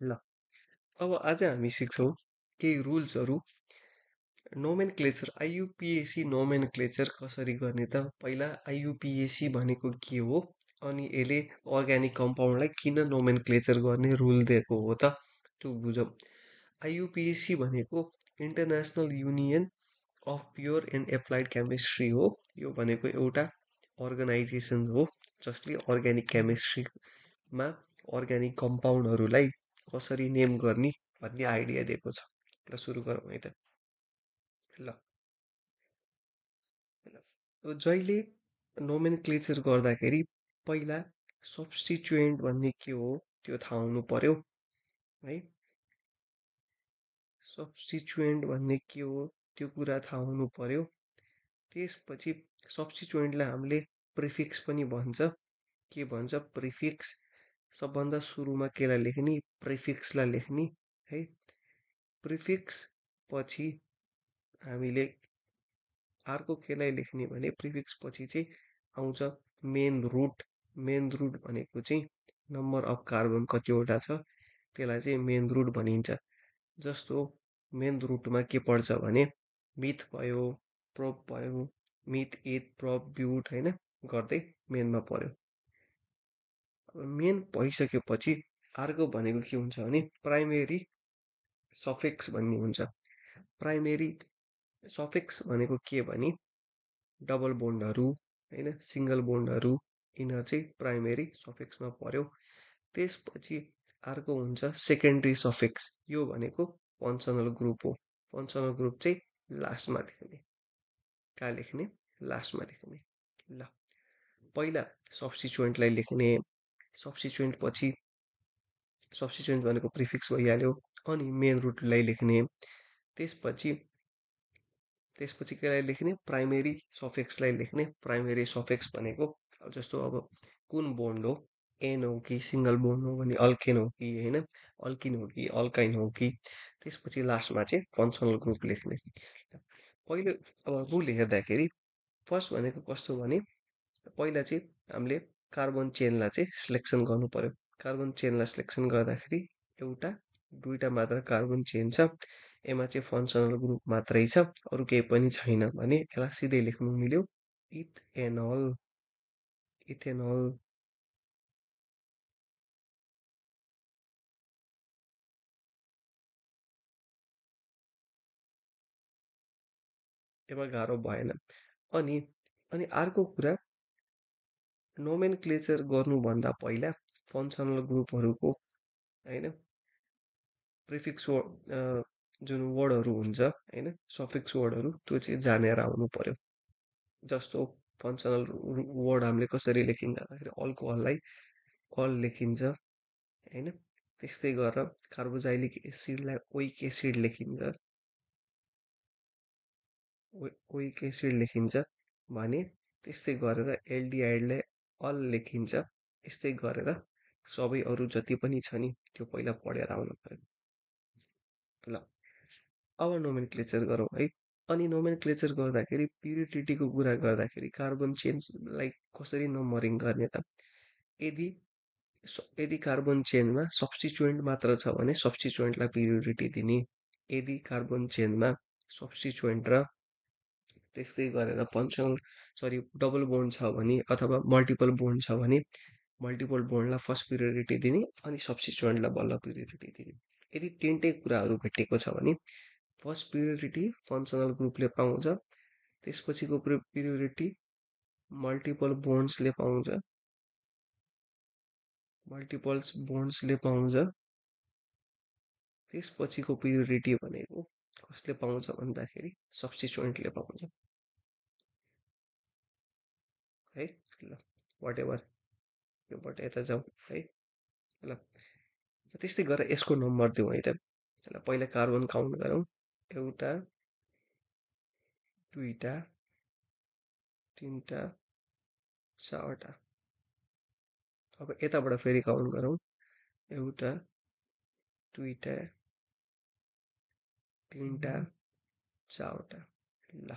ल अब आज हामी सिक्छौँ केही रुल्सहरू नोमेनक्लेचर आइयुपिएसी नोमेनक्लेचर कसरी गर्ने त पहिला आइयुपिएसी भनेको के हो अनि यसले अर्ग्यानिक कम्पाउन्डलाई किन नोमेनक्लेचर गर्ने रुल दिएको हो त त्यो बुझौँ आइयुपिएसी भनेको international union of pure and applied chemistry हो यो भनेको एउटा अर्गनाइजेसन हो जसले अर्ग्यानिक केमिस्ट्रीमा अर्ग्यानिक कम्पाउन्डहरूलाई कसरी नेम गर्ने भन्ने आइडिया दिएको छ ल सुरु गरौँ है त ल अब जहिले नोमेनक्लेचर गर्दाखेरि पहिला सब्स्टिट्युएन्ट भन्ने के हो त्यो थाहा हुनु पर्यो है सब्स्टिट्युएन्ट भन्ने के हो त्यो कुरा थाहा हुनु पर्यो त्यसपछि सब्स्टिट्युएन्टलाई हामीले प्रिफिक्स पनि भन्छ के भन्छ प्रिफिक्स सबभन्दा सुरुमा केलाई लेख्ने प्रिफिक्सलाई लेख्ने है प्रिफिक्स पछि हामीले अर्को केलाई लेख्ने भने प्रिफिक्स पछि चाहिँ आउँछ मेन रुट भनेको चाहिँ नम्बर अफ कार्बन कतिवटा छ त्यसलाई चाहिँ मेन रुट भनिन्छ जस्तो मेन रुटमा के पर्छ भने मिथ भयो प्रोप भयो मिथ एथ प्रोप ब्युट होइन गर्दै मेनमा पर्यो अब मेन भइसकेपछि अर्को भनेको के हुन्छ भने प्राइमेरी सफिक्स भन्ने हुन्छ प्राइमेरी सफिक्स भनेको के भने डबल बोन्डहरू होइन सिङ्गल बोन्डहरू यिनीहरू चाहिँ प्राइमेरी सफिक्समा पर्यो त्यसपछि अर्को हुन्छ सेकेन्डरी सफिक्स यो भनेको फङ्सनल ग्रुप हो फङ्सनल ग्रुप चाहिँ लास्टमा लेख्ने कहाँ लेख्ने लास्टमा लेख्ने ल पहिला सब्स्टिट्युएन्टलाई लेख्ने सब्स्टिट्युएन्ट पछि सब्स्टिट्युएन्ट भनेको प्रिफिक्स भइहाल्यो अनि मेन रुटलाई लेख्ने त्यसपछि त्यसपछि केलाई लेख्ने प्राइमेरी सफिक्सलाई लेख्ने प्राइमेरी सफिक्स भनेको जस्तो अब कुन बोन्ड हो एन हो कि सिङ्गल बोन्ड हो भने अल्केन हो कि होइन अल्किन हो कि अल्काइन हो कि त्यसपछि लास्टमा चाहिँ फङ्सनल ग्रुप लेख्ने पहिले अब रुल हेर्दाखेरि फर्स्ट भनेको कस्तो भने पहिला चाहिँ हामीले कार्बन चेनलाई चाहिँ सिलेक्सन गर्नु पर्यो कार्बन चेनलाई सिलेक्सन गर्दाखेरि एउटा दुईवटा मात्र कार्बन चेन छ यसमा चाहिँ फङ्सनल ग्रुप मात्रै छ अरू केही पनि छैन भने यसलाई सिधै लेख्नु मिल्यो इथेनल इथेनल यसमा गाह्रो भएन अनि अनि अर्को कुरा नोमेनक्लेचर गर्नुभन्दा पहिला फङ्सनल ग्रुपहरूको होइन प्रिफिक्स जुन वर्डहरू हुन्छ होइन सफिक्स वर्डहरू त्यो चाहिँ जानेर आउनु पर्यो जस्तो फङ्सनल वर्ड हामीले कसरी लेखिन्छ भन्दाखेरि अल्कोहललाई अल लेखिन्छ होइन त्यस्तै गरेर कार्बोजाइलिक एसिडलाई ओइक एसिड लेखिन्छ ओइक एसिड लेखिन्छ भने त्यस्तै गरेर एल्डिहाइडलाई अल लेखिन्छ यस्तै गरेर सबै अरू जति पनि छ नि त्यो पहिला पढेर आउनु पर्यो ल अब नोमेनक्लेचर गरौँ है अनि नोमेनक्लेचर गर्दाखेरि पिरियडिटीको कुरा गर्दाखेरि कार्बन चेन्जलाई कसरी नम्बरिङ गर्ने त यदि यदि कार्बन चेनमा सब्स्टिट्युएन्ट मात्र छ भने सब्स्टिट्युएन्टलाई पिरियडिटी दिने यदि कार्बन चेनमा सब्स्टिट्युएन्ट र त्यस्तै गरेर फङ्सनल सरी डबल बोन्ड छ भने अथवा मल्टिपल बोन्ड छ भने मल्टिपल बोन्डलाई फर्स्ट पिरियडिटी दिने अनि सब्स्टिट्युएन्टलाई बल्ल पिरियडिटी दिने यदि तिनटै कुराहरू भेटेको छ भने फर्स्ट पिरियडिटी फङ्सनल ग्रुपले पाउँछ त्यसपछिको पिरियडिटी मल्टिपल बोन्ड्सले पाउँछ मल्टिपल्स बोन्ड्सले पाउँछ त्यसपछिको पिरियडिटी भनेको कसले पाउँछ भन्दाखेरि सब्स्टिट्युएन्टले पाउँछ है ल वाट एभर योबाट यता जाउँ है ल त्यस्तै गरेर यसको नम्बर दिउँ है त ल पहिला कार्बन काउन्ट गरौँ एउटा दुईटा तिनवटा चारवटा अब यताबाट फेरि काउन्ट गरौँ एउटा दुईटा तिनवटा चारवटा ल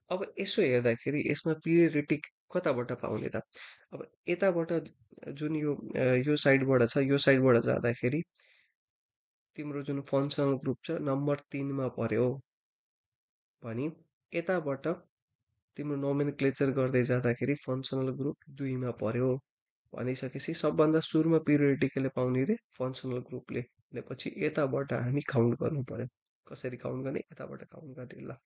अब यसो हेर्दाखेरि यसमा पिरियडिक कताबाट पाउने त अब यताबाट जुन यो साइडबाट छ यो साइडबाट जाँदाखेरि तिम्रो जुन फङ्सनल ग्रुप छ नम्बर 3 मा पर्यो भने यताबाट तिम्रो नोमेनक्लेचर गर्दै जाँदाखेरि फङ्सनल ग्रुप 2 मा पर्यो भनिसकेपछि सबभन्दा सुरुमा पिरियडिकले पाउने रे फङ्सनल ग्रुपले भनेपछि यताबाट हामी काउन्ट गर्नु पर्यो कसरी काउन्ट गर्ने यताबाट काउन्ट गर्ने ल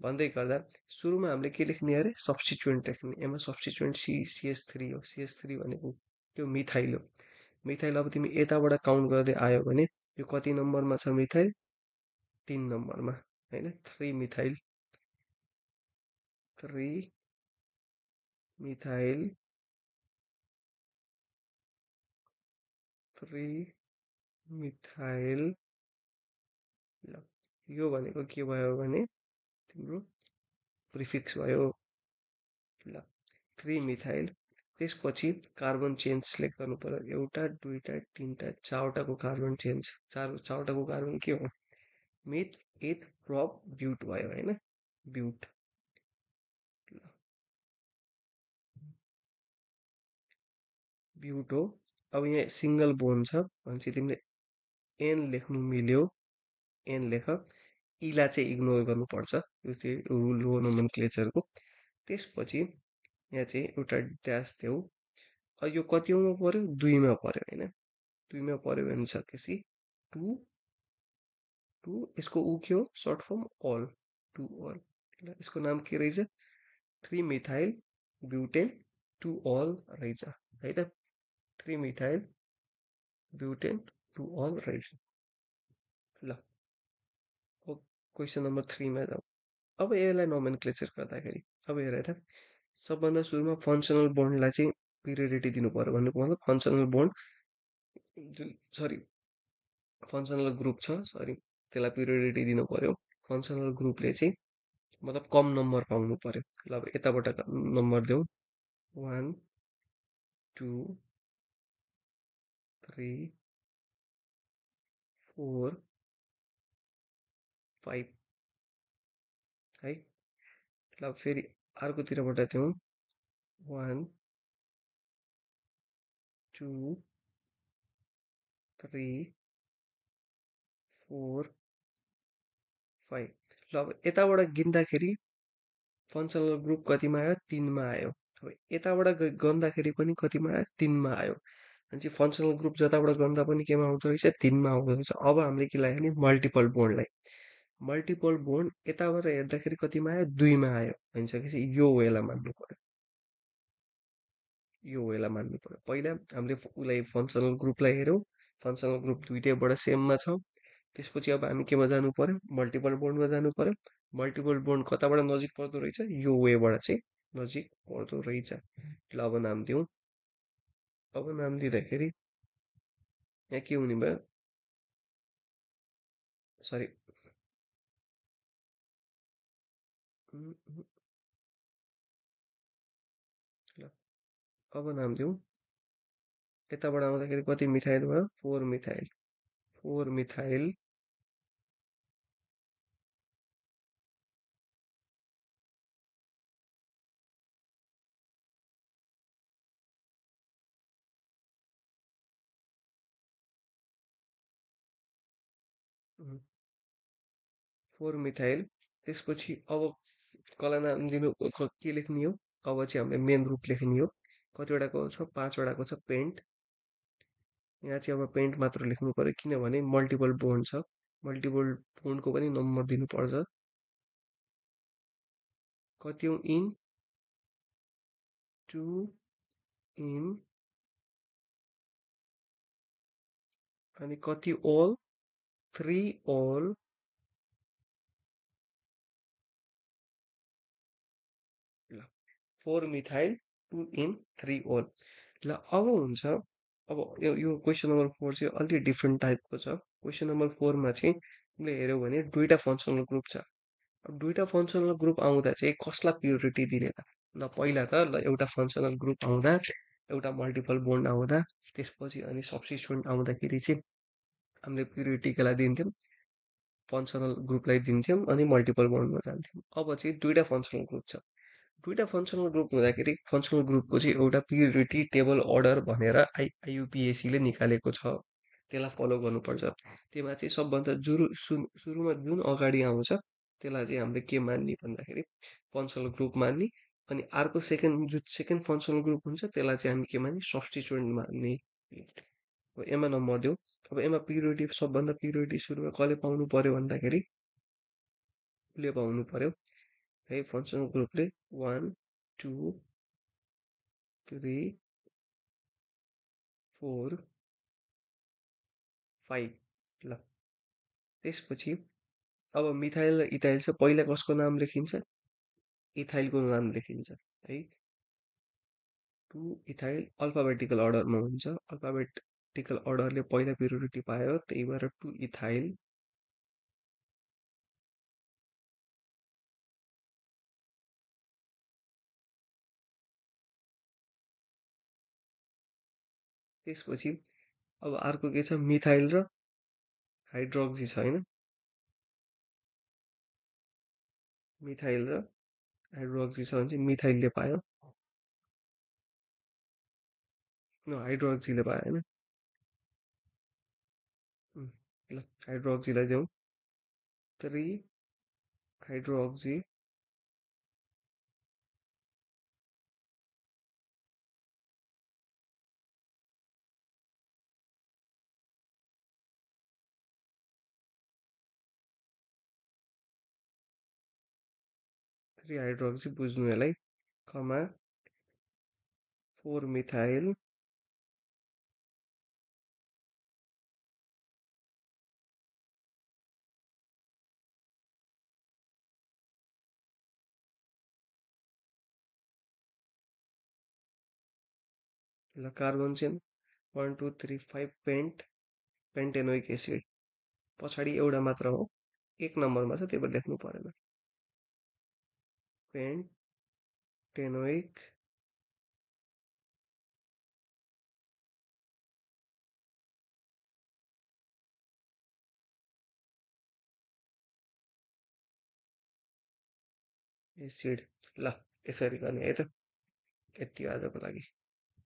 भन्दै गर्दा सुरुमा हामीले के लेख्ने अरे सब्स्टिट्युएन्ट लेख्ने यसमा सब्स्टिट्युएन्ट CH3 हो CH3 भनेको त्यो मिथाइल हो मिथाइल अब तिमी यताबाट काउन्ट गर्दै आयो भने यो कति नम्बरमा छ मिथाइल 3 नम्बरमा हैन 3 मिथाइल 3 मिथाइल 3 मिथाइल ल यो भनेको के भयो भने तिम्रो प्रिफिक्स भयो ल 3 मिथाइल त्यसपछि कार्बन चेन्ज सिलेक्ट गर्नु पर्यो एउटा दुईटा तीनटा चारवटाको कार्बन चेन्ज चारवटाको कार्बन के हो मिथ एथ प्रप ब्युट भयो हैन ब्युट ब्युट हो अब यहाँ सिंगल बोन छ भनेपछि तिमीले एन लेख्नु मिल्यो एन लेख इला चाहिँ इग्नोर गर्नुपर्छ यो चाहिँ रुल हो नोमेनक्लेचरको त्यसपछि यहाँ चाहिँ एउटा ड्यास देऊ यो कतिमा पर्यो 2 मा पर्यो हैन 2 मा पर्यो भने सकेपछि 2 2 यसको ऊ के हो सर्ट फर्म अल 2 अल ल यसको नाम के रहेछ 3 मिथाइल ब्युटेन 2 अल रहेछ है त 3 मिथाइल ब्युटेन 2 अल रहेछ ल अब क्वेसन नम्बर 3 मा जाउँ अब यसलाई नोमेनक्लेचर गर्दाखेरि अब हेर त सबभन्दा सुरुमा फङ्सनल बोन्डलाई चाहिँ पिरियोडिटी दिनु पर्यो भन्नुको मतलब फङ्सनल बोन्ड जुन सरी फङ्सनल ग्रुप छ सरी त्यसलाई पिरियोडिटी दिनु पर्यो फङ्सनल ग्रुपले चाहिँ मतलब कम नम्बर पाउनु पर्यो ल अब यताबाट नम्बर देऊ 1 2 3 4 5 है ल फेरि अर्कोतिरबाट देऊ 1 2 3 4 5 ल अब यताबाट गिन्दाखेरि फङ्सनल ग्रुप कतिमा आयो 3 मा आयो अब यताबाट गन्दाखेरि पनि कतिमा आयो 3 मा आयो भनेपछि फङ्सनल ग्रुप जताबाट गन्दा पनि केमा आउँदो रहेछ 3 मा आउँदो रहेछ अब हामीले के लाग्यो भने मल्टिपल बोन्डलाई मल्टिपल बोन्ड यताबाट हेर्दाखेरि कतिमा आयो 2 मा आयो भनिसकेपछि यो वेलाई मान्नु पर्यो यो वेलाई मान्नु पर्यो पहिला हामीले उसलाई फङ्सनल ग्रुपलाई हेऱ्यौँ फङ्सनल ग्रुप दुइटैबाट सेममा छ त्यसपछि अब हामी केमा जानु पर्यो मल्टिपल बोन्डमा जानु पर्यो मल्टिपल बोन्ड कताबाट नजिक पर्दो रहेछ यो वेबाट चाहिँ नजिक पर्दो रहेछ ल अब नाम दिउँ अब नाम दिँदाखेरि यहाँ के हुने भयो सरी ल अब नाम दिउँ यताबाट आउँदाखेरि कति मिथाइल भयो 4 मिथाइल 4 मिथाइल फोर मिथाइल त्यसपछि अब कसलाई नाम दिनु के लेख्ने हो अब चाहिँ हामीले मेन रूप लेख्ने हो कतिवटाको छ 5वटाको छ पेन्ट यहाँ चाहिँ अब पेन्ट मात्र लेख्नु पर्यो किनभने मल्टिपल बोन्ड छ मल्टिपल बोन्डको पनि नम्बर दिनुपर्छ कति हो इन 2 इन अनि कति ओल 3 ओल ल 4 मिथाइल 2 इन 3 ओल ल अब हुन्छ अब यो क्वेसन नम्बर 4 चाहिँ अलिकति डिफ्रेन्ट टाइपको छ क्वेसन नम्बर 4 मा चाहिँ तिमीले हेऱ्यौ भने दुईटा फङ्सनल ग्रुप छ अब दुईटा फङ्सनल ग्रुप आउँदा चाहिँ कसलाई प्रियोरिटी दिने त ल पहिला त ल एउटा फङ्सनल ग्रुप आउँदा एउटा मल्टिपल बोन्ड आउँदा त्यसपछि अनि सब्स्टिट्युएन्ट आउँदाखेरि चाहिँ हामीले प्रियोरिटी कसलाई दिन्थ्यौँ फङ्सनल ग्रुपलाई दिन्थ्यौँ अनि मल्टिपल बोन्डमा जान्थ्यौँ अब चाहिँ दुईटा फङ्सनल ग्रुप छ दुईटा फङ्सनल ग्रुप हुँदाखेरि फङ्सनल ग्रुपको चाहिँ एउटा प्रियोरिटी टेबल अर्डर भनेर आइयुपिएसीले निकालेको छ त्यसलाई फलो गर्नुपर्छ। त्यसमा चाहिँ सबभन्दा सुरुमा जुन अगाडि आउँछ त्यसलाई चाहिँ हामीले के मान्ने भन्दाखेरि फङ्सनल ग्रुप मान्ने। अनि अर्को जुन सेकेन्ड फङ्सनल ग्रुप हुन्छ त्यसलाई चाहिँ हामी के मान्ने सब्स्टिट्युएन्ट मान्ने। अब एमा नम्बर दिउँ। अब एमा पिरियोडिक सबभन्दा पिरियोडिक सुरुमा कसले पाउनु पर्यो भन्दाखेरि उसले पाउनु पर्यो है फङ्सनल ग्रुपले 1 2 3 4 5 ल त्यसपछि अब मिथाइल र इथाइल चाहिँ पहिला कसको नाम लेखिन्छ इथाइलको नाम लेखिन्छ है। टु इथाइल अल्फाबेटिकल अर्डरमा हुन्छ अल्फाबेटिकल अर्डरले पहिला प्रियोरिटी पायो त्यही भएर टु इथाइल। त्यसपछि अब अर्को के छ मिथाइल र हाइड्रोक्सी छ होइन मिथाइल र हाइड्रोक्सी छ भने चाहिँ मिथाइलले पायो हाइड्रोक्सीले पायो होइन। ल हाइड्रोक्सीलाई दिउँ 3 हाइड्रोक्सी हाइड्रोक्सी बुझ्नु यसलाई कमा 4 मिथाइल ल कार्बन चाहिँ 1 2 3 5 पेन्टेनोइक एसिड पछाडि एउटा मात्र हो एक नम्बरमा छ त्यही भएर लेख्नु परेन पेन्टेनोइक एसिड ल यसरी गर्ने है त यति आजको लागि।